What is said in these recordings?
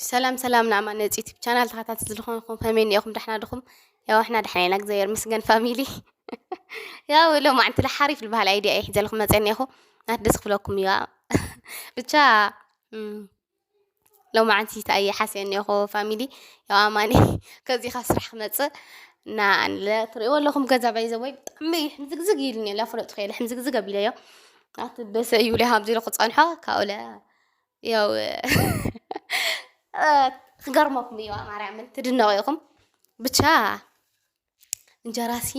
ሰላም ሰላም፣ ንኣማን ነፂ ዩቲብ ቻናል ተኸታተልቲ ዝኾንኩም ከመይ እኒኦኹም? ደሕና ድኹም? ያው ኣሕና ደሕና ኢና፣ እግዚኣብሔር ይመስገን ፋሚሊ። ያው ሎማዓንቲ ለሓሪፍ ዝበሃል ኣይድያ እየ ሒዘልኩም መፅአ እኒኦኹ። ናት ደስ ክብለኩም እዩ። ብቻ፣ እም፣ ሎማዓንቲ ተኣየ ሓስየ እኒኦኹ ፋሚሊ። ያው ኣማኒ ከዚ ካብ ስራሕ ክመፅእ እና ኣንለ ትሪእዎ ኣለኹም ገዛ ባይዘወይ ብጣዕሚ ሕምዝግዝግ ኢሉኒ፣ ላፍለጡ ከይለ ሕምዝግዝግ ኣቢለዮ። ኣት በሰ እዩ፣ ለሃምዚ ኢሉ ክፀንሖ፣ ካብኡ ለ ያው፣ እ፣ ክገርመኩም እዩ፣ ማርያምን ትድነቑ ኢኹም። ብቻ እንጀራሲ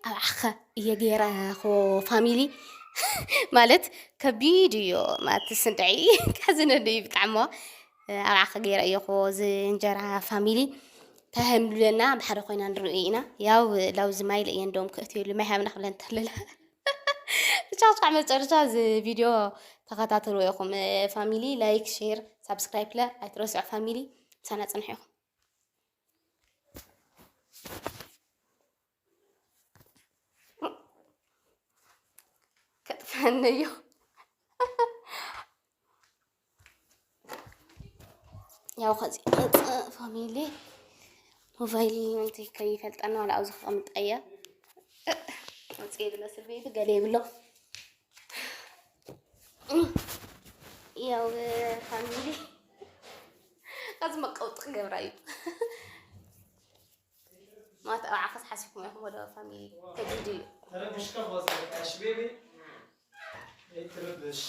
ኣብ ዓኸ እየ ገይረ፣ ኾ ፋሚሊ። ማለት ከቢድ እዩ፣ ማለት ስንጥዒ ከሕዝነኒ እዩ ብጣዕሚ። ኣብ ዓኸ ገይረ እየ፣ ኾ እዚ እንጀራ ፋሚሊ። እንታይ ከም ዝብለና ብሓደ ኮይና ንርኢ ኢና። ያው ላውዚ ማይ ለእየ እንደውም ክእትየሉ ማይ ሃብና ክብለን ተለለ። ብቻ እስካዕ መጨረሻ እዚ ቪድዮ ተኸታተሉ ኢኹም። እ፣ ፋሚሊ ላይክ፣ ሼር፣ ሳብስክራይብ ለ ኣይትረስዑ ፋሚሊ። ምሳና ጽንሑ ኢኹም። ከጥፈነዮ። ያው ከዚ መጽእ ፋሚሊ ሞባይል እንት ከይፈልጠና ዋላ ኣብዚ ክቐምጣ እያ። መጽእ ዝመስል ቤቢ ገለ ይብሎ። ያው ፋሚሊ ከዚ መቀውጢ ክገብራ እዩ። ማት ኣብ ዓኸስ ሓሲብኩም ኢኹም ወደ ፋሚሊ ተግዲ እዩ። ተረብሽካ ኸዚ በቃ እሺ ቤቢ። ኣይትረብሽ።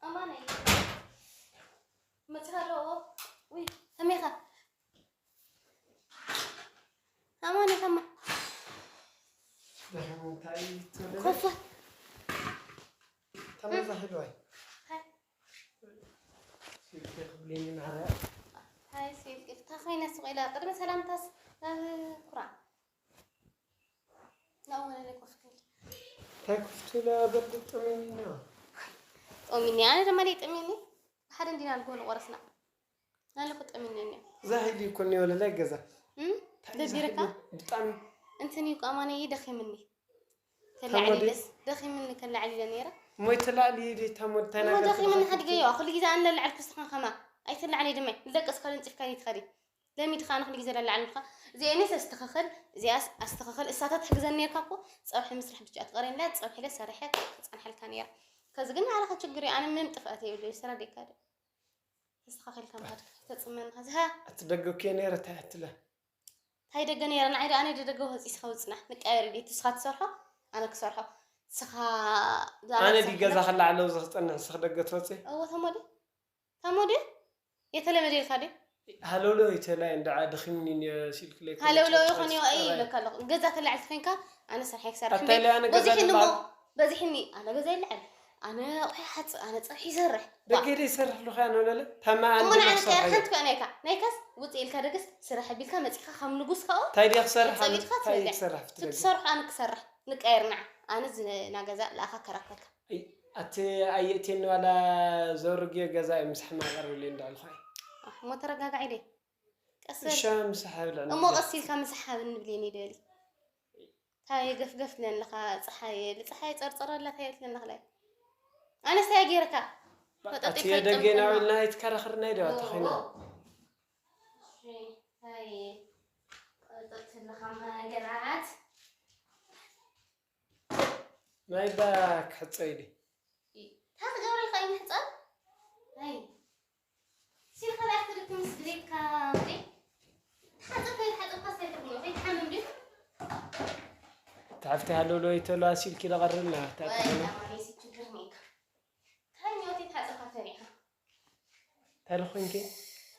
ኣማነይ። መጽእ ኣለዎ። ውይ፣ ከመይ ኢኻ? ኣማን፣ ከማ። ደሕና እንታይ ትብሊ? ኮፍ። ተመዛ ሂድ ዋይ። ሃይ። ስልኪ ክብለኒ ማርያ። ሃይ፣ ስልኪ። እታ ኮይና ስቕ ኢላ ቅድሚ ሰላምታስ ናብ ኩራ። ናብኡ ወለለ ኮፍ ትብል። እንታይ ኮፍ ትብላ? በርግጥ ጥሜኒ ኢና። ጦሚኒ፣ ኣነ ድማ ደይ ጥሜኒ። ብሓደ እንዲና ንጎኒ ቆረስና። ኣነ እኮ ጠሚኒ እኒኦ። ዛሂድ እኮ እኒኦ ለላይ ገዛ። እም? እንታይ ደቢርካ? ዛሂድ ብጣዕሚ። እንትን እዩ ቃማነ እዩ ደኺምኒ። ከላዕሊ ተሞዲ? ደስ ደኺምኒ ከላዕሊ ኢለ ነይረ። እሞ ይተላዕሊ ዲ ተሞዲ እንታይ እሞ ነገር ደኺምኒ ተባኺ? ሓድገዮ፣ ኩሉ ግዜ ኣነ ለላዕልኩ ንስኻ ከማ። ኣይተላዕሊ ድማ። ንደቅስ ካልእ ንጽፍካ ይትኸዲ። ለሚድኻ ኣነ ኩሉ ግዜ ለላዕሊ ንኻ። እዚኣ እኔስ ኣስተኻኸል፣ እዚኣስ ኣስተኻኸል። እሳታት ትሕግዘኒ ነርካ እኮ። ጸብሒ ምስራሕ ብቻ ትቐረኒ፣ ጸብሒ ለሰሪሐ ክጸንሐልካ ነይረ። ከዚ ግን ኣረኻ ችግር እዩ። ኣነ ምንም ጥፍኣት የብለይ። ስራ ደይካደ። ተስተኻኺልካ ምኻድ ተጽመና። ዝሃ። እቲ ደገ እኮ ነይረ፣ እንታይ ኣትለ? እንታይ ደገ ነይረ? ንዓይ ደኣ ኣነ ደገ ወጺ ስኻ ውጽና። ንቀያየር ድዩ? ንስኻ ትሰርሖ፣ ኣነ ክሰርሖ። ስኻ ኣነ ድዩ ገዛ ከላዕለው ዝኽጸንሕ፣ ንስኽ ደገ ትወጺ? እወ፣ ተሞዲ። ተሞዲ? የተለመደ ኢልካ ድዩ? ሃለውለው ይተላይ እንዳ ደኺምኒ እኒኦ ሲልክለይ ሃለውለው ተመጫጭ ይኾን እዩ፣ ኣይ ጸራይ። ኢለካ ኣለኹ። ገዛ ተላዕል ተኾይንካ፣ ኣነ ስርሐይ ክሰርሕ ኣታይ እምበር፣ ለይ ኣነ ገዛ በዚሕኒ እሞ፣ ለባዕ። በዚሕኒ፣ ኣነ ገዛ ይልዓል። ኣነ ኣቑሑ ይሓጽብ፣ ኣነ ጸብሒ ይሰርሕ። ዋ። ደገ ደይ ይሰርሕ ኣለኹ፣ ኣነ ለለ። ታማ ኣነ እሞ ደገ ንዓነ ክሰርሕ ቀይር እየ። ሓንቲ ከኣ ናይካ፣ ናይካስ ውጽእ ኢልካ ደገስ ስራሕ ኣቢልካ መጺኻ ከም ንጉስ ከኣ ታይ ድየ ክሰርሕ ኣነ? ጸቢጥካ ታይ ትበልዕ። ክሰርሕ ኣብቲ ደገ? ትሰርሕ ኣነ ክሰርሕ። ንቀየር ንዓ። ኣነ እዚ ና ገዛ ለኣኻ ከራከርካ። ኣይ፣ ኣቲ ኣየእትየኒ ዋላ ዘውርግዮ ገዛ እዩ፣ ምስ ሕማ ቀርብለይ እንዳልኻ እዩ። ኣሕ፣ እሞ ተረጋጋዒ ደይ። ቀስ በል። እሻ፣ ምሳሕ ኣብልዕኒ እሞ ግዜ። ቀስ ኢልካ ምሳሕ ሃብኒ ብሌን ይደሊ። ታይ ገፍገፍ ትለን ኣለኻ? ጸሓይ፣ ልጸሓይ ጸርጸር ኣላ፣ ታይ ትለን ኣለኻ? ኣነስ ታይ ገይረካ? ፈጠጥ ኣቲ ኢልካ የደገ ይጠምጠም ናብልና ኣይትከራኸርና ይደዋ ኦ፣ ተኾይና። ኦ። እሺ፣ ታይ ፈጠጥ ኣለኻ ነገራት? ማይ ባ ክሕጸ ኢለ። እንታይ ክገብረልካ እዩ ምሕጻብ? ኣይ፣ ሲልካ ዳኣ ክትልክምስ ድሌትካ እንዴ? ተሓጽብ ከይተሓጽብካ እንታይ ትብሎ? ከይትሓምም ድዩ? ተሓፍቲ ሃለውለው ይተልዋ ሲልኪ ለቐርብና፣ እንታይ ወይ ትኾነ? ኣማኔ፣ ሲ ችግር ኔካ። እንታይ ኒዮት ይተሓጽብካ ተሪኻ? እንታይ ልኾንኪ?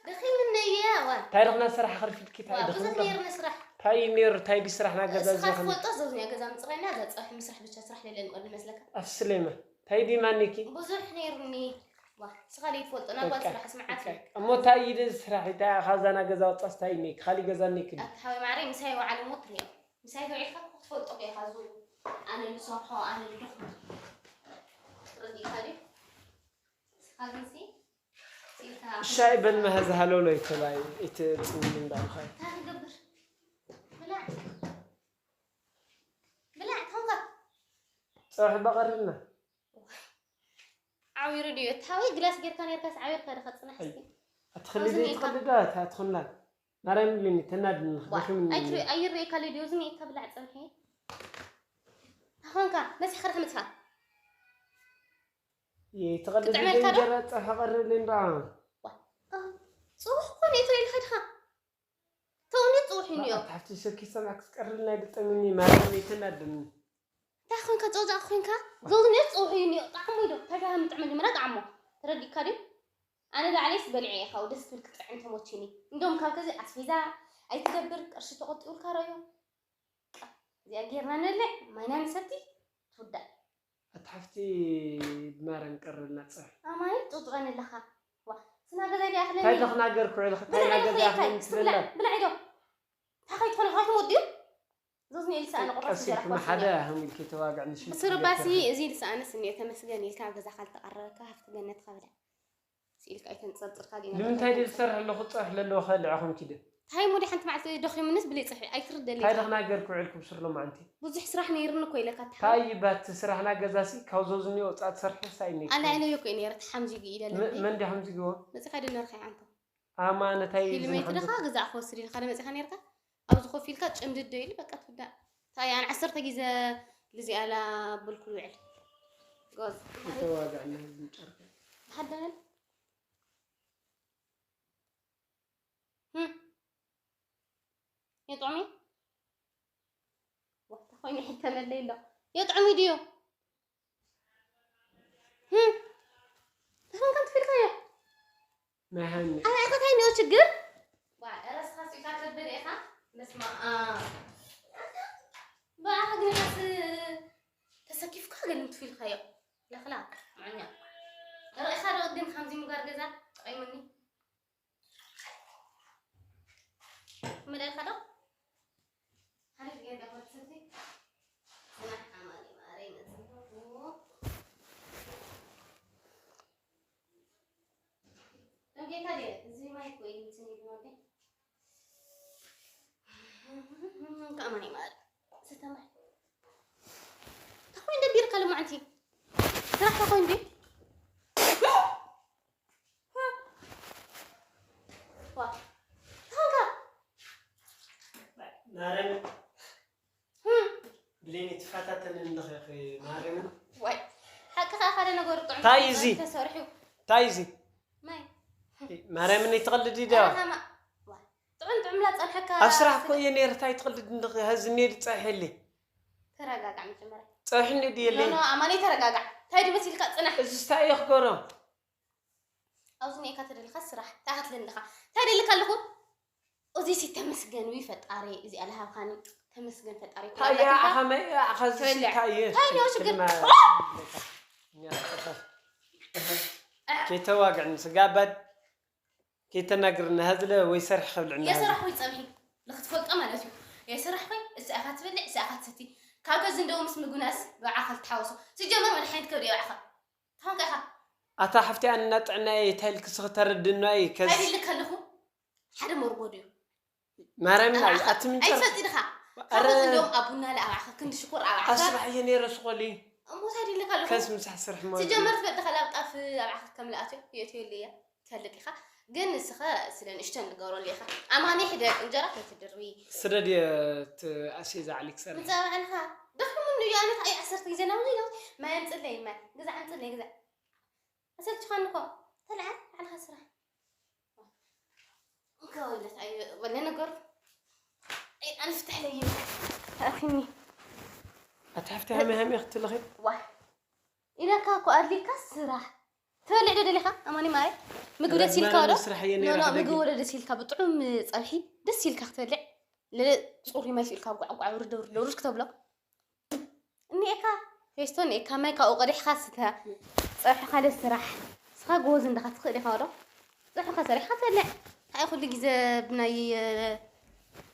ደኺምኒ እየ፣ ዋ። እንታይ ልኽና ስራሕ ኸርፊድኪ? እንታይ ዋ፣ ድኽም ብዙሕ ዶ? ነይርኒ ስራሕ። እንታይ እዩ ነይሩ? እንታይ ድዩ ስራሕና ገዛ ንስኻ እዚኣ ኸም-? ትፈልጦ፣ እዛ እዚኣ ገዛ ምጽራይና፣ እዛ ጸብሒ ምስራሕ ብቻ ስራሕ ለለ ንቐርብ መስለካ? ኣቲ ስሌማ፣ እንታይ ድዩ ማኒኪ? ብዙሕ ነይሩኒ። ዋ፣ ንስኻ ለይትፈልጦ፣ ናብ ጓል በቃ፣ ስራሕ ስምዓት በቃ። እዩ። እሞ እንታይ እዩ ስራሕ? እንታይ ካብዛ ናይ ገዛ ወጻስ እንታይ እዩ ኔክ-? ካሊእ ገዛ ኔክ ድዩ? ኣቲ ሓወይ ማዕረይ፣ ምሳይ ወዓል እሞ ትሪኦ። ምሳይ ተውዒልካ እኮ ክትፈልጦ እኮ ኢኻ፣ እዚ ኣነ ዝሰርሖ፣ ኣነ ዝደኽሞ። ተረዲእካ ድዩ? ንስኻ ግንሲ፣ ሲልካ እሻይ በል መሀዝ ሃለውለው ይተላይ፣ እቲ ጽምኒ እንዳልኻይ። እንታይ ክገብር? ብላዕ። ብላዕ፣ ተንካ። ጸብሒ በቐርብና። ዓዊሩ ድዩ እቲ ሓወይ? ግላስ ጌርካ ኔርካስ ዓዊርካ ዶ ከጽናሕ እስኪ? ኣትኽሊ ዘይትኸልዳ ኣትኽላ ማርያም ኢሉኒ ተናድኒ። ክደክምኒ። ኣይትሪ ኣይረካ ለድዮ ዝኒ እካ ብላዕ ጸንሒ። ታኾንካ መሲሕ ክረኽ ምጽፋ። ይትቐልድ ትጥዕመልካ ዶ? እንጀራ ጸሓ ቀርብልኝ ዶ? ጽቡሕ እኮ ነይቶ ኢልካ ድኻ? ተውኒ ጽቡሕ እዩ። ኣታ ሓፍቲ ሰኪ ሰማዕ ክትቀርብልና ይድጠምኒ ማርያም ይተናድኒ። እንታይ ኮንካ ጸውዛ ኮንካ? ዞዝኒ ጽቡሕ እዩ። ጣዕሙ ዶ? ታጋሃም ጥዕመ ጀመራ ጣዕሙ። ተረዲካ ድዩ? ኣነ ዳዕሌስ በሊዐ ኢኻ ደስ ትብል ክትጥዕም ተሞችኒ። እንደውም ካብ ከዚ ኣስቤዛ ኣይትገብር ቅርሺ ተቆጢቡልካ ረዮ። እዚኣ ጌርና ንበልዕ ማይና ንሰቲ ትውዳእ። ኣታ ሓፍቲ ብማርያም ቀርብልና ጸሕ። ኣማይ ጥጥዖን ኣለኻ። ዋ ስና ገዛ ዲኣ ኣኽለኒ። እንታይ ተኽናገርኩ ዕልኽ እንታይ ናገዛ ኣኽለኒ ትብላ። ብላዒ ዶ። ታኸይ ትኾነ ኻይትሞት ድዩ? ዞዝኒ ኢልሳ ኣነ ቁራስ እንጀራ ቀሲልኩም ሓደ ኣህም ኢልኪ ተዋግዕኒ ሽንት ብስርባሲ እዚ ኢልሳ ኣነስ እኒኦ ተመስገን ኢልካ ኣብ ገዛኻ ልተቐረበካ ሃፍቲ ገነትካ ብላዕ። ስኢልካ ኣይተንጸርጽርካ ዲና ንምንታይ ድየ ዝሰርሕ ኣለኹ? ጸብሒ ለለዎ ከልዕኹም ኪደ። ታይ ሙዲ ሓንቲ መዓልቲ ደኺሙንስ ብለይ ጽሕፊ ኣይክርደለይ። እንታይ ደኽና ገርኩ ውዕልኩም ስር ሎማዓንቲ? ብዙሕ ስራሕ ነይርኒ እኮ ኢለካ ትሓ። ታይ ባት ስራሕና ገዛሲ ካብ ዞዝኒ ወጻእ ትሰርሒ ሳይ ነይ። ኣላ ኢለዮ እኮ ነይረ ተሓምዚጉ ኢለ ለኒ። መን ድያ ሓምዚግዎ? መጺኻ ድነርካ ዓንቶ። ኣማ ነታይ ፊልመይ ትደኻ ግዛዕ ክወስድ ኢልካ ዶ መጺኻ ነይርካ? ኣብዚ ኮፍ ኢልካ ጭምድዶ ኢሉ በቃ ትውዳእ። ታይ ኣነ ዓሰርተ ግዜ ልዚኣላ ብልኩ ይውዕል። ጎዝ። ይተዋጋዕና ህዝቢ ጨርካ። ሓደን የጥዑሚ ዋታ ኮይኑ ሕተመለይ ኣሎ። የጥዑሚ ድዩ? ህም። ተፈንካ ትፈልካዮ? ናይ ሃኒ ኣይ ኣታ ታይ ነው ችግር? ዋ ረስካ ሲካ ተበደ ኢኻ። በስማ ባ ግን ራስ ተሰኪፍካ ግን ትፈልካዮ። ለኽላ ማኛ ራእኻ ዶ ግን ከምዚ ምጋር ገዛ ጠይሙኒ። መደልካ ዶ ሓሪፍ ጌርካ ክትሰቲ ጽናሕ ኣማኒ ማረይ ነጽንቶ። ጌታ ድየ እዚ ማይ እኮ እዩ እንትን ይብሎ እንዴ? ከኣማኒ ማር ስተማይ ተኾይ እንደ ቢርካ ለማዕንቲ ስራሕ ተኾይ እንዴ? ማረን ብሌኒ ትፈታተንን ዲኺ ማረን። ዋይ ሓቅኻ ሓደ ነገሩ ጥዑም ታይ እዚ? ተሰሪሑ። ታይ እዚ? ማይ ማርያምን ይትቐልድ ዲያ? ኣሃማ ዋይ ጥዑም ጥዑም ላ ጸንሐካ። ኣብ ስራሕ እኮ እየ ነይረ ታይ ትቐልድ እንዲኺ ሀዚ ኔድ ጸሕሊ። ተረጋጋዕ መጀመርያ። ጸሕኒ ድየለይ? ኖ ኣማኒ ተረጋጋዕ። ታይ ድመሲልካ ጽናሕ። እዚ ስታይ እየ ክገሮ። ኣብዚ ኔካ ተደልካ ስራሕ ታሃትለኒ ዲኻ? ታይ ደልካ ኣለኹ? እዚ ሲ ተመስገን ዊ ፈጣሪ እዚ ኣልሃብካኒ ተመስገን ፈጣሪ። ታያ ኣኻ መያ ኣኻ ዝስታይ እየ። ታይ ነው ችግር? ከይተዋግዕኒ ስጋባድ ከይተናግርኒ ሃዝለ ወይ ሰርሕ ከብልዕና የስራሕ ወይ ጸብሒ ንክትፈልጦ ማለት እዩ። የስራሕ ወይ እሳኻ ትበልዕ እሳኻ ትሰቲ ካብ ገዝ እንደው ምስ ምግናስ ብዓኻ ልትሓወሶ ሲጀመር መድሓኒት ከብድ የባዕኻ ታንካ ኢኻ ኣታ ሓፍቲ ኣንና ጥዕናየ ይታይልክስኺ ተረድናይ ከዚ ኣይድልክ ኣለኹ ሓደ መርጎድ እዩ ማርያምን ኣይ ኣትምንጨር ኣይትፈልጥ ድኻ ኣረ ካብዚ እንደውም ኣቡና ለኣባዕኸ ክንዲ ሽኮር ኣባዕኸ ኣስራሕ እየ ነይረ ስቆሊ እሞት ኣይድልክ ኣለኹ ከስ ምሳሕ ስራሕ ማለት ትጀመር ትፈልጥ ኸላብጣፍ ኣባዕኸ ከም ልኣትዮ የእትየሉ እያ ትፈልጥ ኢኻ ግን ንስኸ ስለ ንእሽተን ንገብረሉ ኢኻ ኣማኒ ሕደግ እንጀራ ከይትድርቢ ስደድ የት ኣስቤዛ ዓሊ ክሰርሕ ምጻ ባዕልኻ ደኽሙ እንድዩ ኣነ ኣይ ዓሰርተ ግዜ ናብዚ ኢሎ ማይ ኣምጽለይ ማይ ግዛዕ ኣምጽለይ ግዛዕ ኣሰልችኻኒ እኮ ተልዓል ባዕልኻ ስራሕ ከወለት ኣይ ወለ ነገሩ ኣይ ኣንፍትሕለይ ኣኺኒ ኣትሓፍቲ ሃመ ሃመ ክትልኺ ዋ ኢለካ እኮ ኣድሊካ ስራሕ ትበልዕ ዶ ደሊኻ ኣማኒ ማይ ምግቢ ደስ ኢልካ ዶ ስራሕ እየ ነይረ ኖ፣ ሓደ ምግቢ ግዜ። ወደ ደስ ኢልካ ብጥዑም ጸብሒ ደስ ኢልካ ክትበልዕ ለ- ጹሩይ ማይ ኢልካ ጓዕጓዕ ውርደ ውርደ ውርድ ክተብሎ እኒኤካ ፌስቶ እኒኤካ ማይ ካብኡ ቀዲሕካ ስተ ጸብሒ ካልእ ስራሕ ንስኻ ጎበዝ እንዲኻ ትኽእል ኢኻ ዶ ጸብሒኻ ሰሪሕካ ትበልዕ እንታይ ኩሉ ግዜ ብናይ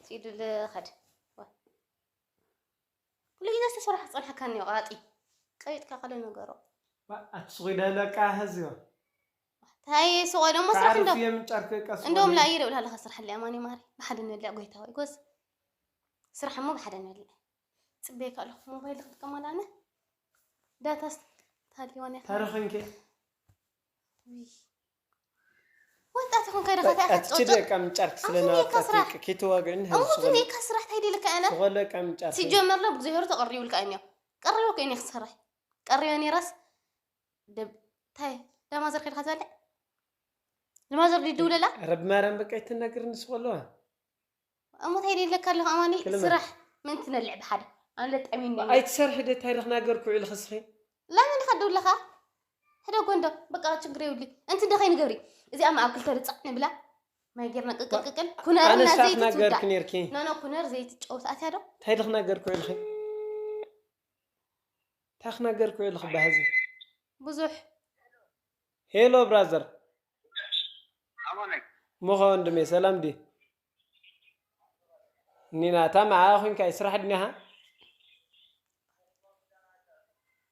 ሲዱ ልኸድ ኩሉ ግዜ ዝተሰርሐ ክጸንሐካ እኒኦ ቃጢ ቀቢጥካ ካልእ ንገሮ ኣቲ ስቑይ ደለቃ ህዝዮ ታይ ስቆ ደሞ ስራሕ እንዶ የምንጫርክ ቀስ እንደውም ላእየ ደብል ኣለኻ ስራሕ ለያ ማኒ ማሪ ብሓደ ንልዕ ጎይታ ወይ ጎዝ ስራሕ እሞ ብሓደ ንልዕ ጽበየካ ኣለኹ ሞባይል ክትጥቀማላ ኣነ ዳታ ታልዋን ያካ ተረኸንከ ወጣት ይኹን ከይደ በቃ ከታይ ኣትችል ክትጨውጨው። በቃ ምንጫርክ ኣሙት እኔ ስለናወጣት ከስራሕ። ከይተዋግዕን ኣሙት እኔ ከስራሕ ታይ ደልካ ኣነ? ዝኾለ በቃ ምንጫርክ። ሲጀመር ለ ብእግዚኣብሔር ተቐሪቡልካ እኒኦ። ቀሪቡ ከይኒ ክሰርሕ። ቀሪበ ነይራስ ደብ-፣ ታይ ደማዘር ከይድካ ትበልዕ? ደማዘር ድድውለላ? ረብ ማርያም በቃ ይትናገር ንስኾ ኣለዋ። እሞ እንታይ ደለካ ኣለኹ ኣማኒ? ክልመ። ስራሕ ምን ትነልዕ ብሓደ? ኣነ ለጣሚ እኔ። ኣይትሰርሒ ደ ታይ ደኽናገርኩ ኢልኺ እስኺ? ለምን ከደውለኻ? ሕደ ጎንዶ በቃ ችግር የብሉ። እንቲ ደኸይ ንገብሪ። እዚኣ ኣብ ክልተ ርጻዕ ንብላ። ማይ ጌርና ቅቅል ቅቅል። ኩነር ኣነ እና ስታፍ ዘይት ናገርክ ትውዳእ። ኔርኪ። ኖ ኖ ኩነር ዘይት ጨው ሰኣት ያዶ። እንታይ ደኽናገርኩ ኢልኺ? እንታይ ክናገርኩ ኢልኺ ባህዚ? ብዙሕ። ሄሎ ብራዘር። ኣማን። ሞኸ ወንድሜ ሰላም ዲ? ኒና፣ እታ መዓኻ ኮንካ እዩ ስራሕ ድኒኻ?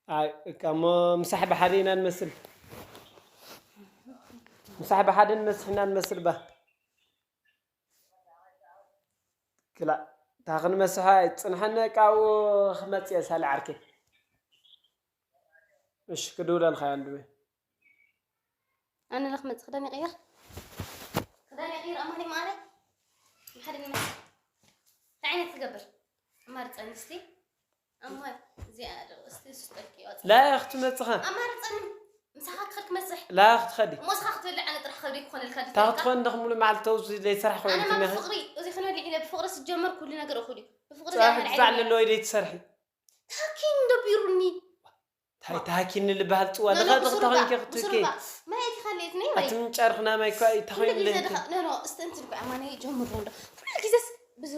ኣይ፣ እካ እሞ ምሳሕ ብሓደ ኢና ንመስል። ምሳሕ ብሓደ ንመስሕ ኢና ንመስል ባ። ክላ፣ እታ ክንመስሖ ኣይትጽንሐኒ፣ ካብኡ ክመጽእ እየ ሳልዕ ዓርከይ። እሺ፣ ክድውለልካ እየ ወንድሜ። ኣነ ለክ መጽእ ክዳን ይቕይር። ክዳን ይቕይር ኣማኒ ማዕረ። ብሓደ ንመጽእ። እንታይ ዓይነት ትገብር? ኣማርጸኒ እስቲ። ኣማር-፣ እዚኣ ዶ እስቲ ስጠልኪ ይወጽእ። ላያ ክትመጽኻ። ኣማርጸኒ። ምሳኻ ክኸድ ክመጽሕ። ላያ ክትኸዲ። ሞስኻ ክትበልዕ ኣነ ጥራሕ ከብደይ ክኾነልካ ድዩ እታ ትፈልጣ? ክትኾን እንደ ሙሉ መዓልቲ ተውዚ ዘይትሰርሕ ኮይንኪ ኣነ እኒኺ። ብፍቕሪ፣ እዚ ክነብልዕ ኢለ ብፍቕሪ ስጀመር ኩሉ ነገር እኹል እዩ። ብፍቕሪ ጸባሕ ዘይበልዕ ግዛዕ የለን። ለለወይ ዘይትሰርሒ። ታኪን ደቢሩኒ። ታይ ታኪኒ ልበሃል ጽዋ? ኖ፣ ኖ፣ ለኻ ብሱሩባ፣ ተኾንኪ ክትውከይ። ብሱሩባ። ማይ እቲ ካልእት ነይ ወይ? ኣቲ ምንጫርኽና ማይ እኳ እዩ ኩሉ ተኾይኑ ግዜ ለይት። ደኻ-፣ ኖ፣ ኖ፣ እስቲ እንትን እኮ ኣማኒ ጀምሮ እንዶ። ኩሉ ግዜስ ብዙ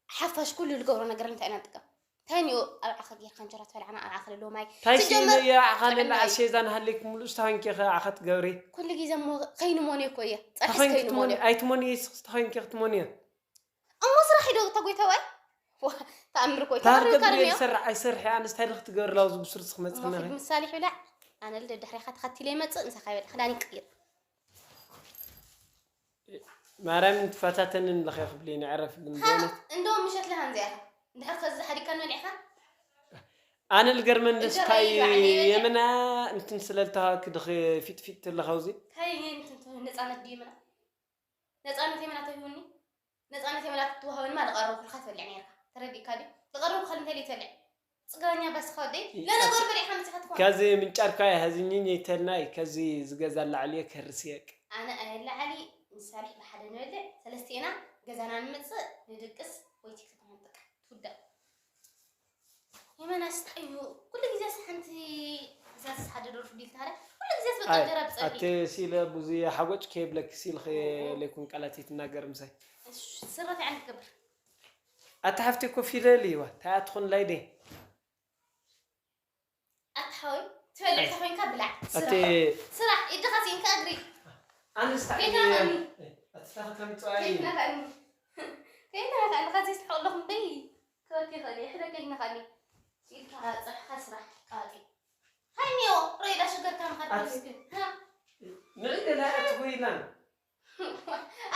ሓፋሽ ኩሉ ልገብሮ ነገር እንታይ ኢና ንጥቀም? እንታይ ንዮ ኣብ ዓኻ ጌርካ እንጀራ ትበልዓና ኣብ ዓኻ ለሎ ማይ? ታይ ሲጀመር ሲነ ያ ዓኻ ለሎ ጥዕና እዩ። ኣሴዛ ንሃለይክ ሙሉ ስታንኪ ኸ ዓኻ ትገብሪ? ኩሉ ግዜ እሞ ከይንሞኔ እኮ እየ። ጸርሒስ ተኾይንኪ ከይንሞኔ። ትሞኒ፣ ኣይትሞኒ፣ ስታንኪ ክትሞኒ። እሞ ስራሕ ዶ እታ ጎይታ ወይ? ዋ፣ ተኣምር እኮ እዩ። ተኣምር ተኣምር እኮ ገብርኤል እዩ። ይሰርሕ ኣይሰርሕ፣ ኣነስ እንታይ ደኽ ትገብር ላውዝ ብስርስ ክመጽእ እሞ ነኸ? ኪድ ምሳሌ ይብላዕ። ኣነ ልደ ድሕሪኻ ተኸቲለ ይመጽእ፣ ምሳኻ ይበልዕ። ክዳን ይቅይር። ማርያም ትፈታተንን ለኸ ክብልኒ፣ ዕረፍ ግን ሃ፣ በእውነት። እንደውም ምሸት ለሃን ዚኣኻ። እንድሕር ከዚ ሓዲካ ንበልዕኻ? ኣነ ልገርመን ደስ እንጀራ እንታይ እዩ፣ ይብላዕ፣ ይበልዕ። የመና እንትን ስለልታ ክድኽ ፊጥ ፊጥ ትለኻውዚ? እንታይ እንትን ነፃነት ድዩ የመና? ነፃነት የመና ተሂቡኒ? ነፃነት የመና ትወሃበኒ ማለት ቀረብኩልካ ትበልዕ ነይርካ። ተረዲእካ ድዩ? ዝቐረብኩ ካልእ እንታይ ትበልዕ? ጽጋበኛ ባስኻ ወደይ። ይ-፣ ለነገሩ በሊዕካ መጺኻ ትኾን። ከዚ ምንጫርካ ይሐዝኝኝ ይተልናይ፣ ከዚ ዝገዛ ላዕሊ ከርስየቅ። ኣነ ኣየላዓሊ ምስ ሳልሕ ብሓደ ንበልዕ፣ ሰለስቲኤና ገዛና ንምጽእ፣ ንድቅስ ወይ ቲክቶክ ንጥቀም። ትውዳእ። የመናስ እዩ። ኩሉ ግዜስ ሓንቲ እዛስ ሓደ ደርፊ ዲልታ ኣረ። ኩሉ ግዜስ በቃ ኣይ፣ እንጀራ ብጸብሒ። ኣቲ ሲለ ብዙ ሓጎጭ ከይብለክ ሲልኸ እህ። ለይኩን ቃላት ይትናገር ምሳይ። እሺ፣ ስራት ዓይነት ትገብር። ኣቲ ሓፍቲ እኮ ፊደል እዩዋ። ታይ ኣትኹን ላይደ? ኣቲ ሓወይ፣ ትበልዕ ኣይ። ተኾይንካ ብላዕ። ኣቲ ስራሕ። ስራሕ፣ ኢድኻ ሲንካ እግሪ። ኣነስ ታዕሊ ከይትናኸኒ። ኣቲ ታኸ ተምጽዋይ። ከይትናኸኒ። ከይትናኸኒ፣ ኻዚ ስሕቕ ኣለኹም ደይ። ክበኪ ይኽእል እየ፣ ሕደ ከይትናኸኒ። ኢድካ ጸብሕኻ ስራሕ፣ ቃጢ። ሃይ ኒዮ፣ ሬዳ ሽገር ካም ኻድ ኣቲ መስኪን። ሃ? ንዒ ደላ ኣቲ ኮይና።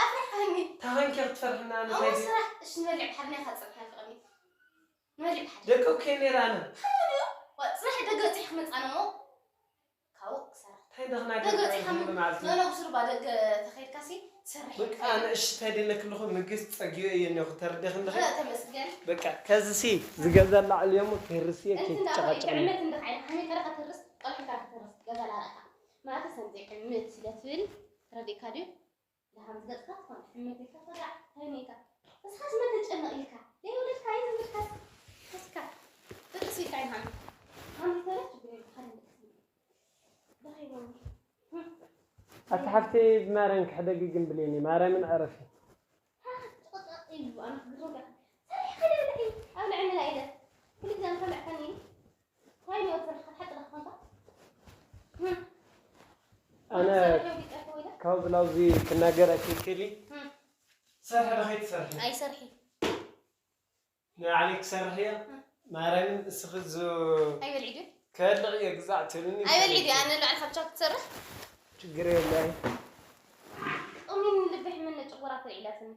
ኣፍሪሕካኒ። ታኸንኪ ክትፈርሕና ኣነ ኣሞ ታይ ስራሕ፣ እሺ፣ ንበልዕ ብሓደ ናይ ኻድ ጸብሕና ፍቕሚ። ንበልዕ ብሓደ። ደቂ እኮ ነይራ ኣነ። ሃኒ ኒዮ፣ ዋ፣ ጽባሕ ደገ ወጺሕ ክመጽእ ኣነ እሞ። ካብኡ ክሰርሕ። እንታይ ደኽና ደገ ገርና ወጺኻ ይህሉ ምን-፣ መዓልቲ? ኖ፣ ኖ፣ ብስሩ ባ ደገ ተኸይድካሲ ትሰርሕ በቃ ኢኻ። ኣነ እሺ እንታይ ደለክ ኣለኹ ምግስ ጸግዮ እየ እኒኹ ተረዲኽ ኣለኺ? እ፣ ተመስገን። በቃ ከዚ ሲ ዝገዛ ላዕሊ እሞ ክህርስ እየ እንትን ዳኣ ከይጨቃጨቅ። ዕመት እንድኻ ዓይንኻ ሓሚድካ ዳኣ ክትህርስ፣ ቀልሕካ ዳኣ ክትህርስ፣ ገዛ ላረእካ። ማለት ሰምዚ ዕምት ስለ ትብል ተረዲእካ ድዩ? ደሓን ዝገጽካ ትኾን ሕምት ኢልካ ተጋዕ ታይነይካ እስኻስ መን ተጨነቕ ኢልካ ዘይወለድካ ኣይዘመድካስ እስካ ጥቅስ ኢልካ ኢኻ ኣምልኮ ችግር የብልካ ደረኺቦም ኣቲ ሓፍተይ ብማርያም ክሕደጊ ግን ብሌኒ ማርያምን ዕረፊ። ጭቕጭቕ ኢሉ ኣነ ክግረም ዲኻ ሰሪሕ ከደ ብልዒ ኣብ ልዕሊ መላኢለ ኩሉ ግዜ ንኸልዕከኒ ኣነ ካብ ብላውዚ ክናገር ኣይክልክል እዩ። ሰርሒ ዶ ከይትሰርሒ? ኣይሰርሒ። ንባዕለይ ክሰርሕ እየ። ማርያምን እስኺ ዝ-፣ ኣይበልዒ ድዩ? ከልዕ እየ ግዛዕ ትብልኒ። ኣይበልዒ ድዩ? ኣነ ንባዕልኻ ብቻ ክትሰርሕ? ችግር የለ። ጥሙይ ልቢ ሕመኒ ጨጎራ ተልዒላትኒ።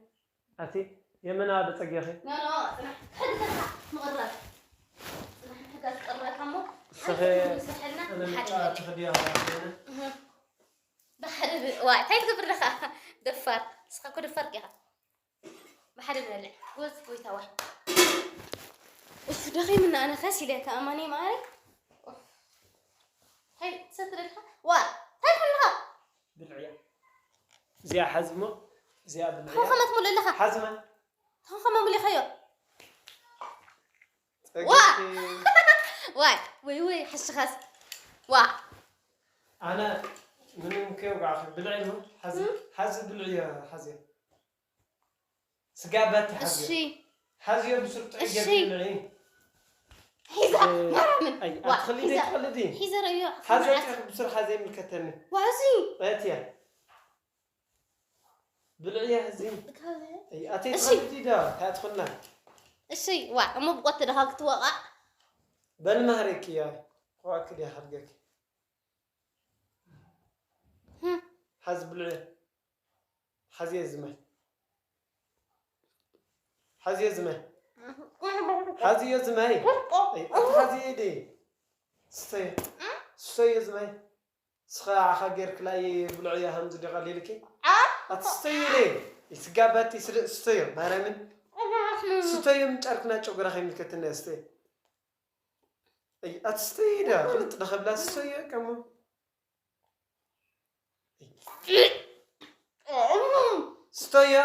ኣቲ የመና ዶ ጸጊኺ? ኖ፣ ኖ፣ ጽናሕ። ሕድገካ ምቕራብ። ጽናሕ፣ ንሕጋ ትቕርበልካ እሞ፣ እስኺ ሓንቲ ትውስሐልና፣ ኣነ ሓደ መጫወቲ ይበልዕ። ክድያ ሆና። እህ። ብሓደ ብ-፣ ዋይ፣ እንታይ ትገብር ኣለኻ? ደፋር። ንስኻ እኮ ደፋር ዲኻ። ብሓደ ንበልዕ። ጎዝ ጎይታ ዋይ። እፍ፣ ደኺምና ኣነ ከስ ኢለ ከኣማኒ ማሪ። እፍ። እንታይ ትሰትር ኣለኻ? ዋ፣ እንታይ ትብል ኣለኻ? ብልዕያ። እዚኣ ሓዝሞ፣ እዚኣ ብልዕያ። ኸኸመት ሙሉ ኣለኻ? ሓዝማ። ኸኸመ ሙሉ ኸዮ። ዋ! ጸገቲ። ዋይ፣ ወይ፣ ወይ፣ ሓሽኻስ። ዋ! ኣነ ምንም ከይወጋዕኺ ብልዒ ነው። ሓዚ፣ እም? ሓዚ ብልዒ እያ፣ ሓዚ። ስጋ ባቲ ሓዚ። እሺ። ሓዚ እዮም ስርጡ እሺ። ይገብር ብልዒ። ሒዛ፣ እ፣ ማርያምን። ኣይ፣ ዋ፣ ኣትኸልዲ ሒዛ። ኣይትኸልዲ። ሒዛ ረእዮ፣ ሓዚ ኣፍንዓት። ኣትኸልዲ ብስር ሓዚ ይምልከተኒ። ዋ፣ እዚ። ኣትያ። ብልዕያ እዚ። ካብ ኣይ፣ ኣተይ እሺ። ትኸዲ ዶ? ታትኹና። እሺ፣ ዋ፣ እሞ ብቆት ደኻ ክትወቓ። በል ማህረኪ ያ። ኳክ ዲያ ሓድገክ። ህም። ሓዝ ብልዕ። ሓዝየ ዝመ። ሓዝየ ዝመ። ሓዝየ ዝመ። ኣይ፣ ኣቲ ሓዝየ ዲ። ስተይ። ስተይ ዝመ። ስኻ ዓኻ ጌርክላይ ብልዕያ ከምዚ ዲኻ ሌልኪ? ዓ? ኣትስተዩ ለ። ይስጋባቲ ስለ ስተዮ። ማርያምን። ስተዮ ምጫርክና ጨጉራ ከይምልከትና ስተዮ። ኣይ፣ ኣትስተዩ ዳ። ፍልጥ ደኸብላ ስተዮ ከሞ። ስተዮ።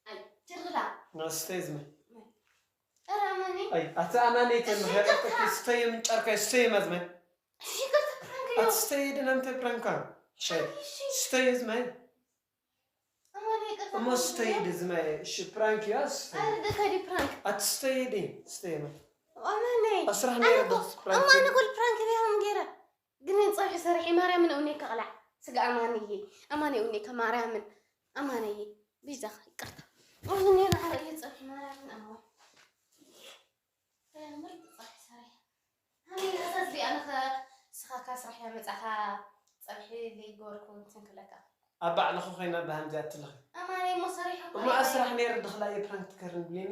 ኣይ፣ ችርላ። ንስተይ ዝመ። ኧረ ኣማኒ። ኣይ፣ ኣቲ ኣማኒ ተን እሺ፣ ሄረተኪ ይቅርታ። ስተይ ምንጫርካ ስተይ መዝመ። እሺ፣ ይቅርታ፣ ፕራንክ እዩ። ኣቲ ስተይ ደናም ተ ፕራንካ። ሸይ። እሺ። ስተይ ዝመ። ኣማኒ፣ ይቅርታ፣ እሞ ፕራንክ ስተይ እዩ። ደ ዝመ። እሺ፣ ፕራንክ እዩ፣ ስተይ። ኣረ፣ ደካ ዲ ፕራንክ። ኣቲ ስተይ ደ፣ ስተይ መ። ኣማኒ። ኣስራሕ ኣነ ነይረ እኮ፣ ዶ ፕራንክ እሞ ኣነ እዩ። እኮ ፕራንክ ቢያም ገይረ። ግን ጸብሒ ሰሪሒ ማርያምን እውኔ ከቕላዕ። ስጋ ኣማንዬ፣ ኣማንዬ እውኔ ከማርያምን፣ ኣማንዬ፣ ቢዛኻ ይቅርታ። እውኔ ንዓረየ ጸብሒ ማርያምን ኣማን። ምርጥ ጸብሒ ሰሪሒ። ኣሜን። ኣሳስ ቢኣንኸ ስኻ ካብ ስራሕ ያመጻኻ ጸብሒ ዘይገበርኩ እንትን ክብለካ። ኣብ ባዕልኹ ኮይና ብሃምዚ ኣትልኺ። ኣማንዬ እሞ ሰሪሑ እኮ እሞ ኣብ ይባይ። ስራሕ ነይረ ድኽላ እየ ፕራንክ ትከርን ብሌኒ።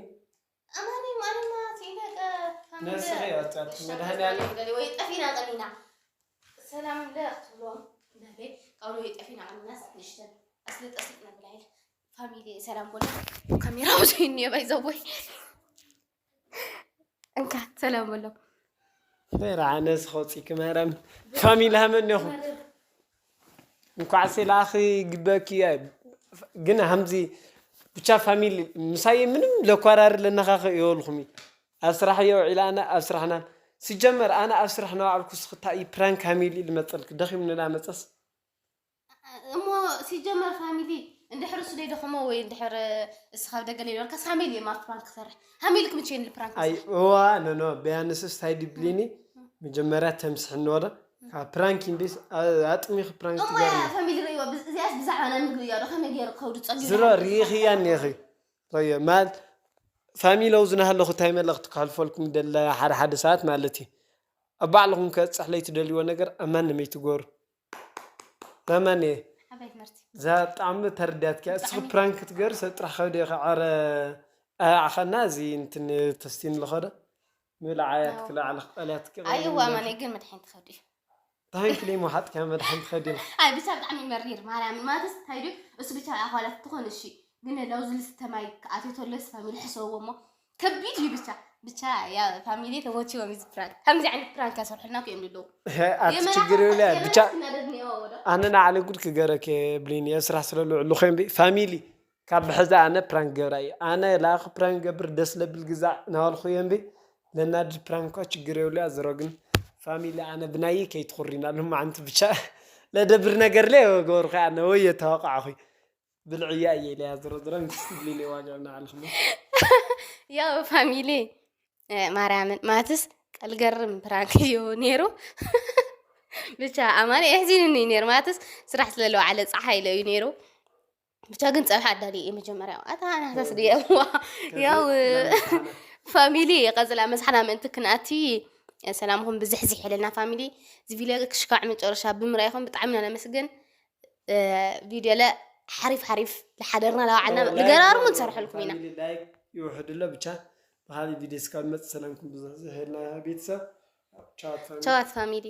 ኣማኒ ማለማ ሲኢነ ቀ-፣ ነስኺ ኣውጻት መድሃኒዓለም። ወይ ጠፊና ቀኒና። ሰላም ለኽትብሎም። እንዳለ ቃሉ ወይ ጠፊና ቀኒናስ ንሽተን። ኣስለ ጠፊና ብላይል። ፋሚሊ ሰላም ቦለ። ካሜራ ወዘይኒ ባይ ዘቦይ። እንካ ሰላም በሎም። ነይራ ኣነስ ኸውፂኪ ማርያም። ፋሚሊ ሃመኒ ኢኹም። እንኳዕ ሰላኺ ግበኪ እያ። ግን ሃምዚ ብቻ ፋሚሊ ምሳይ ምንም ለኳራሪ ለነኻኸ ይበልኹም እዩ። ኣብ ስራሕ እየ ውዒለ ኣነ ኣብ ስራሕና። ሲጀመር ኣነ ኣብ ስራሕ ናባዕልኩ ስኽታ እዩ ፕራንክ ሃሚሉ ኢሉ መጸልክ። ደኺሙ ንዳ መጸስ። እሞ ሲጀመር ፋሚሊ እንድሕር እሱ ደይ ደኸሞ ወይ እንድሕር እስኻ ኣብ ደገ ለይበልካስ ሃሚሉ እዩ ማፍ ፕራንክ ክሰርሕ። ሃሚሉ ክምቸየኒ ፕራንክ ኣይ ክሰርሕ። እዋ ኖ ኖ ቢያንስስ ታይ ድብሊኒ መጀመርያ ተምስሕኒ ወደ ካብ ፕራንክ ኢንዲስ ኣጥሚኽ ፕራንክ እሞ ትገርም። ያ ፋሚሊ ረይዋ ብዝ-፣ እዚኣስ ብዛዕባ ናይ ምግቢ እያ ዶ ከመይ ገይሩ ከብዱ ጸጊቡ ዝሮ ይሓድር ሪኢኽያ ዝሓድር እኒኺ። ረዮ ማለት ፋሚሊ ኣብዚ ናሃለኹ እንታይ መልእኽቲ ክሕልፈልኩም ደለ ሓደ ሓደ ሰዓት ማለት እዩ። ኣብ ባዕልኹም ከጽሕ ለይትደልይዎ ነገር ኣማን ነመይ ትገሩ። ማማን እየ። ሓባይ ትምህርቲ። እዛ ብጣዕሚ ተረዳትኪያ። እስኺ ብጣዕሚ። ፕራንክ ክትገር ሰብ ጥራሕ ከብደ ከዓረ ኣያዕኸና እዚ እንትን ተስቲን ለኸደ ምብላ ዓያት ኣዎ። ክላ ዓለ ክጣልያት ክቐ ኣይዋ ማነ ግን መድሓኒት ከብዲ እዩ። ታንክ ሊ መሓጥካ መድሓኒት ከዲ ኢልካ። ኣይ ብቻ ብጣዕሚ መሪር ማርያም ማለትስ እንታይ ድዩ እሱ ብቻ ኣኻላት ትኾን እሺ ግን ለውዝ ልስተ ማይ ክኣትዮ ተሎስ ፋሚሊ ሕሰብዎ እሞ ከቢድ እዩ ብቻ ብቻ ያ ፋሚሊ ተሞችዎም እዚ ፕራንክ ከምዚ ዓይነት ፕራንክ ያሰርሑልና እኮ እዮም ልለው ኣቲ ችግር የብለ ብቻ ኣነ ንዓለ ጉድ ክገረክ ብሊን እየ ስራሕ ስለልውዕሉ ኮይን ፋሚሊ ካብ ብሕዛ ኣነ ፕራንክ ገብራ እዩ ኣነ ላኽ ፕራንክ ገብር ደስ ለብል ግዛዕ ናበልኩ እየ እምቢ ለናድድ ፕራንክ እኳ ችግር የብሉ እያ ዝሮ ግን ፋሚሊ ኣነ ብናይ ከይትኹሪና ሎማዓንቲ ብቻ ለደብር ነገር ለ ገበርኩ ኣነ ወይ የተወቃዕኹ ብልዕያ እየ ኢለያ ዝሮ ዝሮ ንክስቲ ብሊን ዋጋ ንዓልኹም ያው ፋሚሊ ማርያምን ማትስ ቀልገርም ፕራንክ እዩ ነይሩ ብቻ ኣማኒ የሕዚንኒ ነይሩ ማትስ ስራሕ ስለለዋዓለ ፀሓይ ኢለ እዩ ነይሩ ብቻ ግን ፀብሒ ኣዳሊ እየ መጀመርያ ኣታ ናሳስ ድየ ያው ፋሚሊ ቀፅላ መዝሓና ምእንቲ ክንኣቲ ሰላምኹም ብዝሕዝሕ የለና ፋሚሊ እዚ ቪድዮ ክሽካዕ መጨረሻ ብምርኣይኹም ብጣዕሚ ኢና ነመስግን ቪድዮ ለ ሓሪፍ ሓሪፍ ዝሓደርና ለባዕልና ልገራርሙ ንሰርሐልኩም ኢና ይውሕድሎ ብቻ ብካሊእ ቪድዮ እስካብ መፅ ሰላምኩም ብዝሕዝሕ የለና ቤተሰብ ቻዋት ፋሚሊ